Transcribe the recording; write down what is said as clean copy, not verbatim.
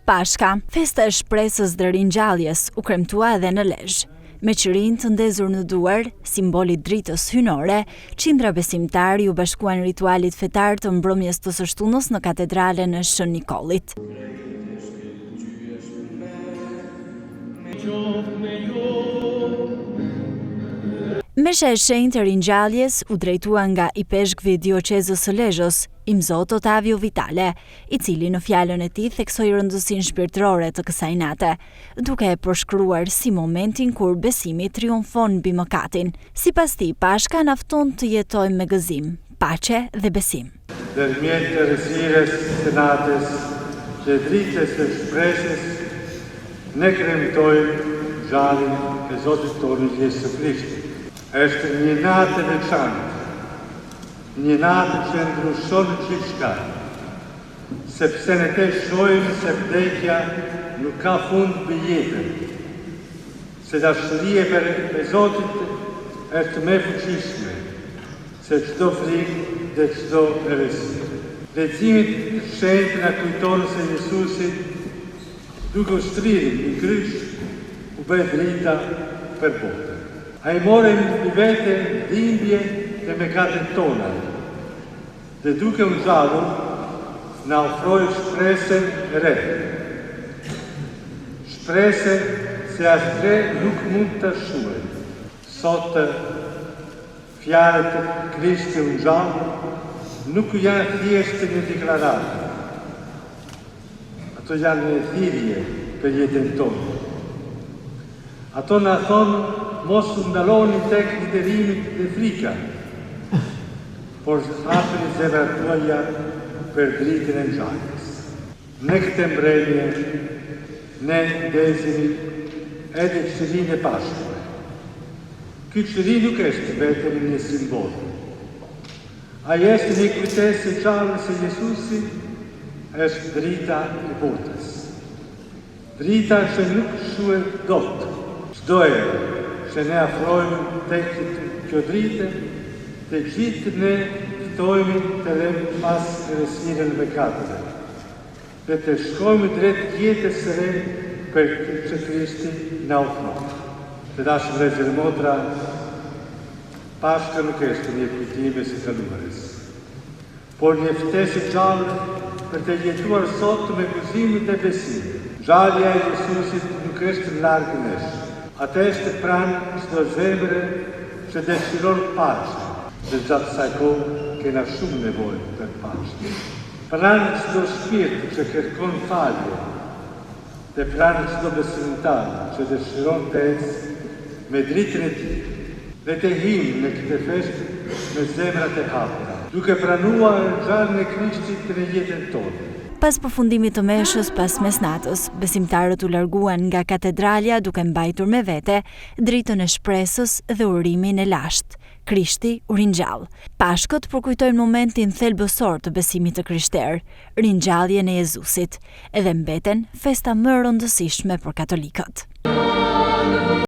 Pashka, festa e shpresës dhe ringjalljes, u kremtua edhe në Lezhë. Me qirinj të ndezur në duar, simbol i dritës hyjnore, qindra besimtarë iu bashkuan ritualit fetar të mbrëmjes të së shtunës në Katedralen e Shën Nikollit. Mesha e shenjtë e ringjalljes u drejtua nga Ipeshkvi i Dioqezës së Lezhës, Imzot Ottavio Vitale, i cili në fjalën e tij theksoi rëndësinë shpirtërore të kësaj nate, duke e përshkruar si momentin kur besimi triumfon mbi mëkatin. Sipas tij, Pashka na fton të jetojmë me gëzim, paqe dhe besim. Ndërmjet errësirës së natës dhe dritës së shpresës, ne kremtojmë ngjalljen e Zotit tonë Jezu Krishtit. Është një natë e veçantë, Një natë që ndryshon gjithçka, sepse në te shohim se vdekja nuk ka fund mbi jetën, se dashuria e Zotit është më e fuqishme se çdo frikë dhe çdo errësirë. Leximi i shenjtë na kujton se Jezusi, duke u shtrirë mbi kryq, u bë drita për botën. Ai mori mbi vete dhimbjen dhe mëkatet tona dhe duke u ngjallur na ofroi shpresën e re. Shpresë se asgjë nuk mund ta shuajë. Sot fjalët Krishti u ngjall nuk janë thjesht një deklaratë. Ato janë një thirrje për jetën tonë. Ato na thonë mos u ndaloni tek hidhërimi dhe frika, por hapni zemrat tuaja për dritën e ngjalljes. Në këtë mbrëmje ne ndezim edhe qirinjtë e Pashkëve. Ky qiri nuk është vetëm një simbol. Ai është një kujtesë e gjallë se Jezusi është drita e botës. Drita që nuk shuhet dot. Çdo herë që ne afrohemi tek kjo dritë, të gjithë ne ftohemi të lëmë pas errësirën e mëkateve dhe të shkojmë drejt jetës së re për që Krishti na ofron. Të dashur vëllezër e motra, Pashka nuk është një kujtim i së kaluarës, por një ftesë e gjallë për të jetuar sot me gëzim dhe besim. Ngjallja e Jezusit nuk është larg nesh. Atë është pranë çdo zemre që dëshiron paqe, dhe gjatë kësaj kohe kena shumë nevojë për paqe. Pranë çdo shpirt që kërkon falje, Dhe pranë çdo besimtar që dëshiron të ecë me dritën e tij. Le të hyjmë në këtë festë me zemrat e hapura, duke pranuar ngjalljen e Krishtit në jetën tonë. Pas përfundimit të meshës pas mesnatës, besimtarët u larguan nga katedralja duke mbajtur me vete dritën e shpresës dhe urimin e lashtë, Krishti u ringjall. Pashkët përkujtojnë momentin thelbësor të besimit të krishterë, ringjalljen e Jezusit, edhe mbeten festa më e rëndësishme për katolikët.